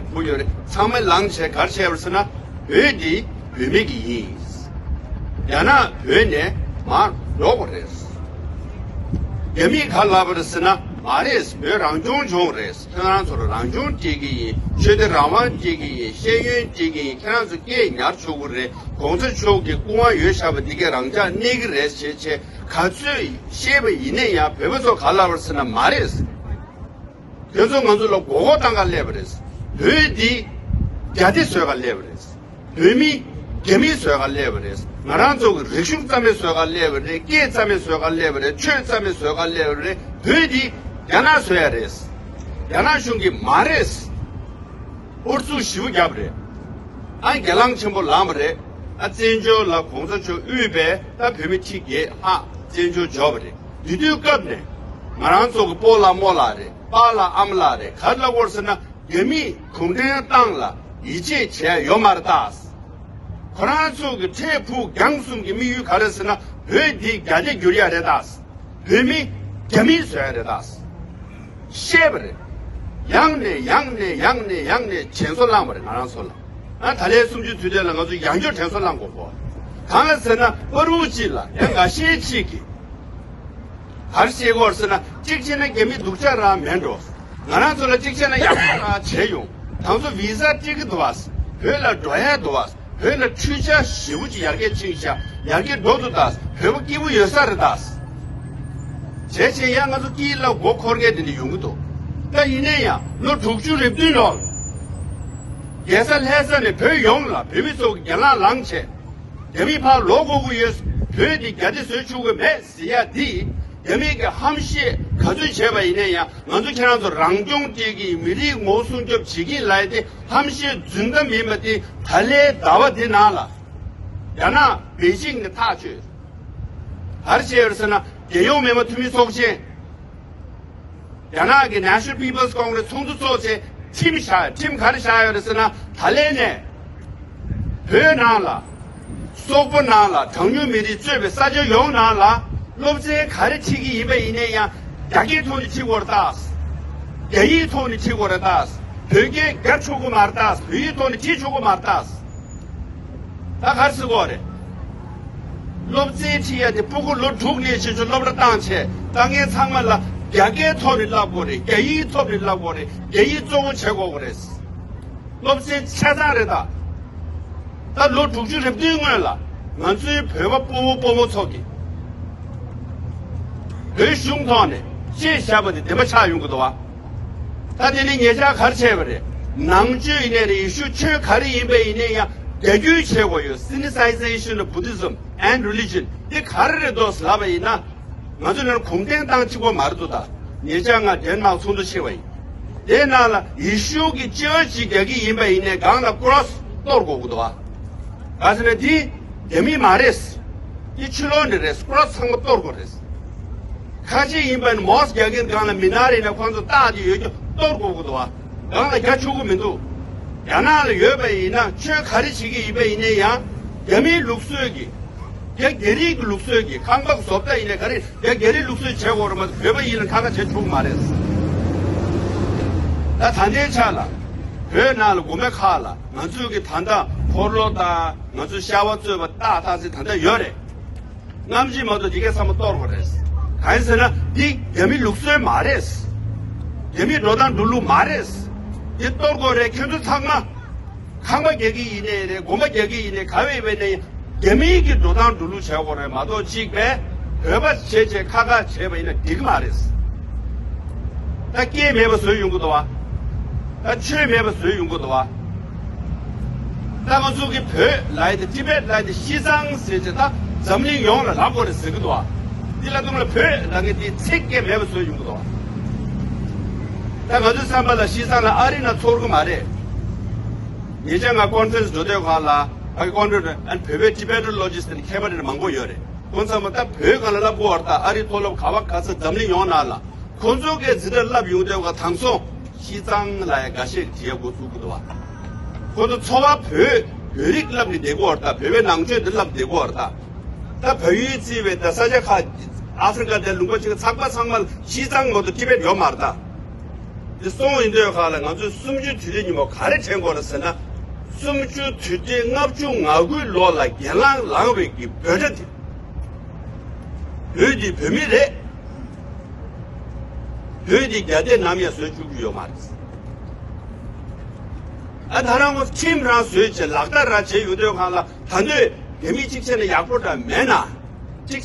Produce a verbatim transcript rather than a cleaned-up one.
བུ་ཡོད་རེད། ཚང་མས་ལངས་བྱས་ག་རེ་བྱས་པ་རེད་ཟེར་ན། བོད་འདི་བོད་མི་གི་ཡིན། རྒྱ་ནག་བོད་ནས་མར་འགྲོ་དགོས་རེད། རྒྱ་མིས་ག་ལབ་པ་རེད་ཟེར་ན། མ་རེད། བོད་རང་སྐྱོང་ལྗོངས་རེད། ཁྱེད་རང་ཚོར་རང་སྐྱོང་སྤྲད་ཀྱི་ཡིན། ཆོས་དད་རང་དབང་སྤྲད་ཀྱི་ཡིན། ཤེས་ཡོན་སྤྲད་ཀྱི་ཡིན། ཁྱེད་རང་ཚོ་སྐད་ཉར་ཆོག་གི་རེད། གོང་ས་མཆོག་གི་སྐུ་དབང་ཡོད་བཞག་པ་འདི་གས་རང་འཇགས་གནས་ཀྱི་རེད་ཞེས་བྱས་ག་ཚོད་བཤད་པ་ཡིན་ན་ཡང་། བོད་པ་ཚོ་ག་ལབ་པ་རེད་ཟེར་ན། མ་རེད། དེ་ཚོ་ང་ཚོ་ལ་མགོ་སྐོར་བཏང་ག་སླེབས་པ་རེད། བོད་འདི་རྒྱ་སྡེ་བཟོས་ག་སླེབས་པ་རེད། བོད་མི་རྒྱ་མི་བཟོས་ག་སླེབས་པ་རེད། ང་རང་ཚོ་གི་རིག་གཞུང་རྩ་མེད་བཟོས་ག་སླེབས་པ་རེད། སྐད་རྩ་མེད་བཟོས་ག་སླེབས་པ་རེད། ཆོས་རྩ་མེད་བཟོས་ག་སླེབས་པ་རེད། བོད་འདི་རྒྱ་ནག་བཟོས་ཡ་རེད། རྒྱ་ནག་གཞུང་གིས་མ་རེད། ཨུ་ཚུགས་ཞེ་པོ་བརྒྱབ་པ་རེད། ཨ་གྱེན་ལངས་ཆེན་པོ་ལངས་པ་རེད། ཨ་བཙན་བྱོལ་ལ་གོང་ས་མཆོག་དབུས་པའི་ད་བོད་མི་ཁྲི་བརྒྱད་ལྷག་བཙན་བྱོལ་འབྱོར་བ་རེད། དེ་དུས་སྐབས་ནས་ང་རང་ཚོ་གི་སྤོ་ལགས་རྨོ་ལགས་རེད། པཱ་ལགས་ཨ་མ་ལགས་རེད། ག་རེ་ལབ་དགོས་རེད་ཟེར་ན། རྒྱ་མིས་གུང་ཁྲན་ཏང་ལ་ཡིད་ཆེས་བྱས་ཡོད་མ་རེད་ད། ཁོ་རང་ཚོ་གི་འཕྲལ་ཕུགས་རྒྱང་གསུམ་གྱི་དམིགས་ཡུལ་ག་རེ་ཟེར་ན། བོད་འདི་རྒྱ་སྡེ་བསྒྱུར་ཡ་རེད་ད། བོད་མི་རྒྱ་མི་བཟོ་ཡ་རེད་ད། བཤད་པ་རེད། ཡང་ནས་ཡང་ནས་ཡང་ནས་ཡང་ནས་དྲན་གསོ་བསླངས་པ་རེད་ང་རང་ཚོ་ལ། ཨ་ད་ལན་གསུམ་བཅུ་དུས་དེབ་ལ་ང་ཚོ་ཡང་བསྐྱར་དྲན་གསོ་བསླངས་དགོས་གོ། གང་ལ་ཟེར་ན། བར་དུ་གཅིག་ལ་ཡང་འགའ་ཤས་ཅིག་གིས་ག་རེ་བཤད་ཀྱི་ཡོད་རེད་ཟེར་ན། གཅིག་བྱས་ན་རྒྱ་མི་སྡུག་ཅག་རང་མེད་འགྲོ། ང་རང་ཚོ་ལ་གཅིག་བྱས་ན་ཡག་པོ་རང་བྱས་ཡོང་། ད་ཚོ་བི་ཟ་སྤྲད་ཀྱི་འདུག་བ། བོད་ལ་འགྲོ་ཡ་འདུག་བ། བོད་ལ་འཕྲུལ་ཆས་ཞེ་པོ་ཅིག་ཡར་རྒྱས་ཕྱིན་ཤག་ཡར་རྒྱས་འགྲོ་འདུག་ད། བོད་པ་སྐྱིད་པོ་ཡོད་ས་རེད་ད། བྱས་བྱས་ཡང་ང་ཚོ་སྐྱིད་ལ་མགོ་འཁོར་མཁན་དེ་འདྲ་ཡོང་གི་འདུག་ད་ཡིན་ན་ཡང་ལོ་དྲུག་ཅུ་རེ་བདུན་ལོར་རྒྱལ་ས་ལྷ་ས་ནས་བོད་ཡོངས་ལ་བོད་མི་ཚོ་གི་གྱེན་ལངས་ལངས་བྱས། རྒྱ་མི་ཕར་ལོག་དགོས་ཀྱི་ཡོད། བོད་འདི་རྒྱ་སྡེ་བཟོ་ཆོག་གི་མེད་ཟེར་ཡ་འདི། རྒྱ་མི་གི་ཧམ་བཤད་ག་ཚོད་བྱས་པ་ཡིན་ན་ཡང་། ང་ཚོ་ཁྱེད་རང་ཚོ་རང་སྐྱོང་སྤྲད་ཀྱི་ཡིན། མི་རིགས་ངོ་བོ་སྲུང་སྐྱོབ་བྱེད་ཀྱི་ཡིན་ལབ་ཡ་དེ་ཧམ་བཤད་རྫུན་གཏམ་ཡིན་པ་དེ་ད་ལོའི་ཟླ་བ་འདི་ནང་ལ་རྒྱ་ནག་པེ་ཅིང་ནས་ཐག་ཆོད། ག་རེ་བྱས་ཡོད་རེད་ཟེར་ན། རྒྱལ་ཡོངས་མི་དམངས་འཐུས་མི་ཚོགས་ཆེན། རྒྱ་ནག་གི་National People's Congress ཚོགས་འདུ་ཚོགས་བྱས་ཁྲིམས་བཞག་ཁྲིམས་ག་རེ་བཞག་ཡོད་རེད་ཟེར་ན། ད་ལན་ནས་བོད་ནང་ལ། སོག་པོ་ནང་ལ། གྲངས་ཉུང་མི་རིགས་གཙོས་པའི་ས་ཆ་ཡོངས་ནང་ལ་སློབ་ཚན་ག་རེ་ཁྲིད་ཀྱི་ཡིན་པ་ཡིན་ནའི་ཡང་རྒྱ་སྐད་ཐོག་ནས་ཁྲིད་དགོས་རེད་ད། རྒྱ་ཡིག་ཐོག་ནས་ཁྲིད་དགོས་རེད་ད། བོད་སྐད་རྒྱག་ཆོག་གི་མ་རེད་ད། བོད་ཡིག་ཐོག་ནས་ཁྲིད་ཆོག་གི་མ་རེད་ད། ད་ག་རེ་ཟེར་དགོས་རེད། སློབ་ཚན་ཁྲིད་ཡ་དེ་སྤུ་གུ་ལོ་དྲུག་ནས་ཕྱིན་ཆད་སློབ་གྲྭ་བཏང་བྱས། ད་ངས་ཚང་མ་ལ་རྒྱ་སྐད་ཐོག་ནས་བསླབ་དགོས་རེད། རྒྱ་ཡིག་ཐོག་ནས་བསླབ་དགོས་རེད། རྒྱ་ཡིག་གཙོ་བོ་བྱེད་དགོས་རེད། སློབ་ཚན་ཆ་ཚང་རེད་ད། ད་ལོ་དྲུག་ཅུ་རེ་བདུན་སྔོན་ལ་ང་ཚོའི་བོད་པ་སྤོ་བོ་སྤོ་མོ་ཚོ་གིས་བོད་གཞུང་ཐོག་ནས་བཤད་བཞག་པ་དེ་བདེན་པ་ཆགས་ཡོང་གི་འདུག་བ། ད་དེ་ནི་ཉེ་ཆར་ག་རེ་བྱས་པ་རེད། ནང་ཆོས་ཡིན་ནའི་རེད། ཡེ་ཤུ་ཆོས་ག་རེ་ཡིན་པ་ཡིན་ནའི་ཡང་རྒྱ་སྒྱུར་བྱེད་དགོས་ཡོད། Sinicization of Buddhism and religion དེ་ག་རེ་རེད་འདུག་ལབ་པ་ཡིན་ན། ང་ཚོ་ནང་གུང་ཁྲན་ཏང་གཅིག་པོ་མ་རེད་འདུག་ད་ཉེ་ཆར་ང་ཌེན་མཱག་ཚོགས་འདུ་ཕྱིན་པ་ཡིན། དེའི་ནང་ལ་ཡེ་ཤུ་གི་ཅིག་ཅིག་རྒྱག་གི་ཡིན་པ་ཡིན་ནའི་སྒང་ལ་ཀོ་རོ་སི་གཏོར་དགོས་ཀྱི་འདུག་བ། ག་ཟེར་ན་དེ་རྒྱ་མི་མ་རེད། དེ་ཕྱི་ལོགས་ནས་རེད། ཀོ་རོ་སི་ཚང་མ་གཏོར་དགོས་རེད། ཁ་ཆེ་ཡིན་པ་ནི་མོ་སི་རྒྱག་མཁན་སྒང་ལ་མི་ནག་རེད་ན་ཁོང་ཚོ་རྟགས་དེ་ཡོད་ཀྱང་གཏོར་དགོས་ཀྱི་འདུག་བ། སྒང་ལ་རྒྱག་ཆོག་གི་མི་འདུག་རྒྱ་ནག་ལ་ཡོད་པ་ཡིན་ན་ཆོས་ག་རེ་བྱེད་ཀྱི་ཡིན་པ་ཡིན་ནའི་ཡང་རྒྱ་མིའི་ལུགས་སྲོལ་གྱི། རྒྱ་རྒྱ་རིགས་ཀྱི་ལུགས་སྲོལ་གྱི་ཁང་པ་བཟོ་ལྟ་ཡིན་ནའི་ག་རེ་རྒྱ་རྒྱ་རིགས་ལུགས་སྲོལ་བྱེད་དགོས་རེད་མ་གཏོགས་བོད་པ་ཡིན་ན་ཁ་ཁ་བྱེད་ཆོག་གི་མ་རེད། ད་ད་ལྟའི་ཆ་ལ་བོད་ནང་ལ་དགོན་པ་ཁག་ལ་ང་ཚོས་ཀྱི་ད་ལྟ་འཁོར་ལོ་དང་ང་ཚོས་ཤ་བ་བཙོས་པ་ཏག་ཏག་ཅིག་ད་ལྟ་ཡོད་རེད། སྔ་ཕྱི་མ་གཏོགས་འདི་གའི་ཚང་མ་གཏོར་དགོས་རེད། གང་ཡིན་ཟེར་ན་འདི་རྒྱ་མི་ལུགས་སྲོལ་མ་རེད། རྒྱ་མི་འགྲོ་སྟངས་འགྲོ་ལུགས་མ་རེད། འདི་གཏོར་དགོས་རེད། ཁྱོད་ཚོ་ཚང་མ། ཁང་པ་རྒྱག་གི་ཡིན་ནའི་རེད། དགོན་པ་རྒྱག་གི་ཡིན་ནའི་ག་བས་བས་ནའི་རྒྱ་མིའི་གི་འགྲོ་སྟངས་འགྲོ་ལུགས་བྱེད་དགོས་རེད་མ་གཏོགས་གཅིག་པས་བོད་པ་བྱས་བྱས་ཁ་ཁ་བྱས་པ་ཡིན་ན་འགྲིག་གི་མ་རེད། ད་སྐད་མེད་པ་བཟོས་ཡོང་གི་འདུག་བ། ད་ཆོས་མེད་པ་བཟོས་ཡོང་གི་འདུག་བ། ད་ང་ཚོ་གི་བོད་ལབ་ཡ་དེ་ཊི་བེཊ་ལབ་ཡ་དེ་ཤི་ཙང་ཟེར་བྱས་ད་འཛམ་གླིང་ཡོངས་ལ་ལབ་དགོས་རེད་ཟེར་གི་འདུག་བ། འདི་ལ་དུང་ལ་བོད་ལབ་མཁན་དེ་ཚིག་སྐད་མེད་པ་བཟོས་ཡོང་གི་འདུག་བ། ད་ང་ཚོའི་བསམ་པ་ལ་ཤི་ཙང་ལ་ཨ་རི་ན་ཚོར་གི་མ་རེད། ཉེ་ཆར་ང་ཀོན་ཕ་རེན་སི་འགྲོ་དུས་ག་ལ་ཕ་གི་ཀོན་ཕ་རེན་སི་ཨན་བོད་པའི་ཊི་བེ་ཊན་ལོ་ཇི་སི་ཊི་ནི་མཁས་པ་རེ་མང་པོ་ཡོད་རེད། ཁོང་ཚང་མ་ད་བོད་སྒང་ལ་ལབ་དགོས་བར་ད་ཨ་རི་མཐོ་སློབ་ག་བ་ག་ས་འཛམ་གླིང་ཡོངས་ནང་ལ་ཁོང་ཚོ་གིས་འཛིན་གྲྭ་ལབ་ཡོང་དུས་ག་དང་སོང་ཤི་ཙང་ལ་ཡ་འགའ་ཤས་བྲིས་ཡ་འགོ་བཙུགས་གི་འདུག་བ། ཁོང་ཚོ་འཚོ་བ་བོད་བོད་རིགས་ལབ་ནས་བསྡད་དགོས་བར་ད་བོད་པའི་ནང་ཆོས་འདི་ལབ་བསྡད་དགོས་བར་ད། ད་བལ་ཡུལ་བརྩིས་པའི་ད་ས་ཆ་ཁག་ཨ་ཧྥི་རི་ཀ་དེ་ལུང་པ་ཆེ་ཁག་ཚགས་པ་ཚང་མ་ལ་ཤི་ཙང་མ་གཏོགས་ཊི་བེཊ་ཡོད་མ་རེད་ད། དེ་སོང་ཡིན་དུས་ག་ལ་ང་ཚོས་གསུམ་བཅུའི་དུས་དྲན་ཉིན་མོ་ག་རེ་དྲན་དགོས་རེད་ཟེར་ན། གསུམ་བཅུའི་དུས་དྲན་ལྔ་བཅུ་ང་དགུའི་ལོ་ལ་གྱེན་ལངས་ལངས་པའི་གི་འབོད་སྒྲ་དེ། བོད་འདི་བོད་མི་རེད། བོད་འདི་རྒྱ་སྡེ་ནམ་ཡང་བཟོས་བཅུག་གི་ཡོད་མ་རེད། ཨ་ད་རང་ཁོ་ཁྲིམས་རང་བཟོས་བྱས་ལག་བསྟར་རང་བྱས་ཡོད་དུས་ག་ལ་ད་འདོད་རྒྱ་མི་གཅིག་བྱས་ན་ཡག་པོ་འདྲ་མེད་ན། གཅིག་